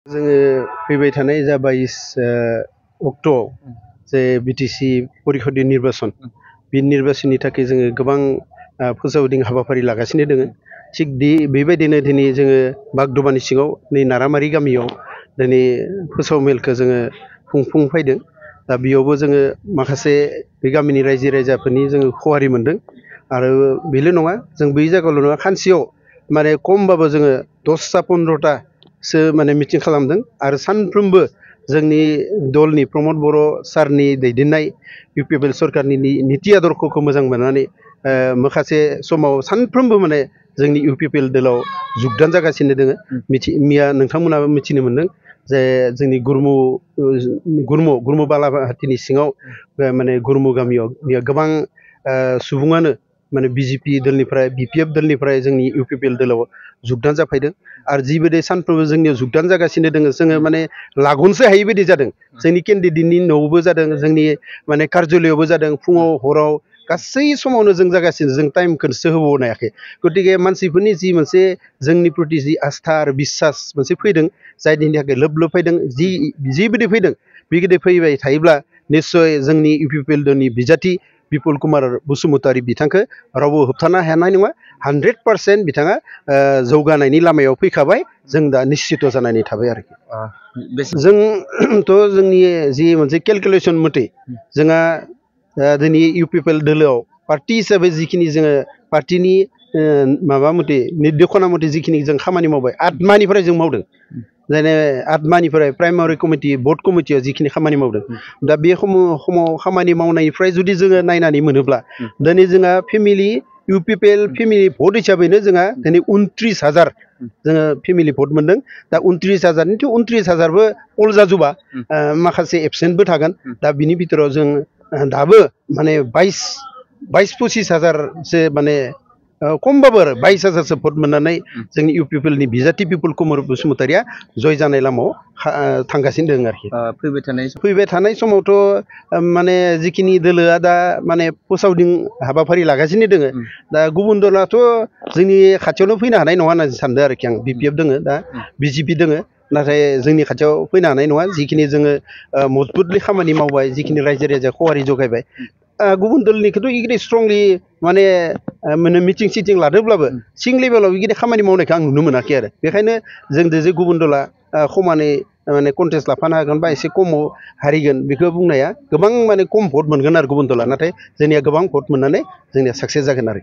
जोङो फैबाय थानाय जा 22 अक्ट'आव जे बिटिसि परिषदनि निर्बाचन बे निर्बाचननि थाखाय जोङो गोबां फोसावदिं हाबाफारि लागासिनो दोङो थिग बेबायदिनो दिनै जोङो बागदबानि सिङाव नै नारामारि गामियाव दिनै फोसाव मेलखौ जोङो खुंफुंफैदों दा बेयावबो जोङो माखासे बे गामिनि रायजो राजाफोरनि जोङो खहारि मोनदों आरो बेल' नङा जों बै जायगायावल' नङा खानसेयाव माने खमबाबो जोङो 10टा 15टासो माने मिटिं खालामदों आरो सानफ्रोमबो जोंनि दलनि प्रमद बर' सारनि दैदेननाय इउपिपिएल सरकारनि निति आदर्शखौ मोजां मोननानै माखासे समाव सानफ्रोमबो माने जोंनि इउपिपिएल दलाव जुगदान जागासिनो दोङो मैया नोंथांमोनाबो मिथिनो मोनदों जे जोंनि गुरमु बालाहाटिनि सिङाव माने गुरमु गामियाव गोबां सुबुङानो माने बिजेपि दलनिफ्राय बिपिएफ दलनिफ्राय जोंनि इउपिपिएल दलाव जुगदान जाफैदों आरो जिबायदि सानफ्रोमबो जोंनियाव जुगदान जागासिनो दोङो जोङो माने लागनसो हायि बायदि जादों जोंनि केन्डिडेटनि न'आवबो जादों जोंनि माने कार्यालयावबो जादों फुङाव हराव गासै समावनो जों जागासिनो जों टाइमखौसो होबावनो हायाखै गतिके मानसिफोरनि जि मोनसे जोंनि प्रति जि आस्था आरो बिसास मोनसे फैदों जायनि थाखाय लोब लोब फैदों जिबायदि फैदों बिबायदि फैबाय थायोब्ला निस्सय जोंनि इउपिपिएल दलनि बिजाथि बिपुल कुमार बसुमतारी बिथांखौ रावबो होबथानो हानाय नङा 100% बिथाङा जौगानायनि लामायाव फैखाबाय जों दा निश्चित जानानै थाबाय आरोखि जोंथ' जोंनि जि मोनसे केलकुलेसन मथे जोंहा दिनै इउपिपिएल दोलोआव पार्टि हिसाबै जिखिनि जोङो पार्टिनि माबा मथे निर्देशना मथे जिखिनि जों खामानि मावबाय आत्मानिफ्राय जों मावदों जेने आत्मानिफ्राय प्राइमारि कमिटि बर्ड कमिटियाव जिखिनि खामानि मावदों दा बे समाव खामानि मावनायनिफ्राय जुदि जोङो नायनानै मोनोब्ला दिनै जोंहा फेमिलि इउपिपिएल फेमिलि भट हिसाबैनो जोंहा दिनै 29,000 जोङो फेमिलि भट मोनदों दा 29,000 29,000बो अल जाजोबा माखासे एबसेन्टबो थागोन दा बिनि भितराव जों दाबो माने 22-25,000सो माने खमबाबो आरो 22,000सो भट मोननानै जोंनि इउपिपिएलनि बिजाथि बिपुल कुमार बसुमतारीया जय जानाय लामायाव थांगासिनो दङ आरोखि फैबाय थानाय समावथ' माने जिखिनि दोलोआ दा माने फोसावदिं हाबाफारि लागासिनो दोङो दा गुबुन दलाथ' जोंनि खाथियावनो फैनो हानाय नङा होनना सानदों आरोखि आं बिपिएफ दोङो दा बिजेपि दोङो नाथाय जोंनि खाथियाव फैनो हानाय नङा जिखिनि जोङो मजबुतलि खामानि मावबाय जिखिनि रायजो राजा खहारि जगायबाय गुबुन दलनिखौथ' इगिदि स्ट्रंलि माने मिटिं सिटिं लादोंब्लाबो सिं लेभेलाव इगिदि खामानि मावनायखौ आं नुनो मोनाखै आरो बेखायनो जोंदो जे गुबुन दला समानै माने कन्टेस्ट लाफानो हागोन बा एसे खमाव हारिगोन बेखौ बुंनाया गोबां माने खम भट मोनगोन आरो गुबुन दला नाथाय जोंनिया गोबां भट मोननानै जोंनिया साक्सेस जागोन आरो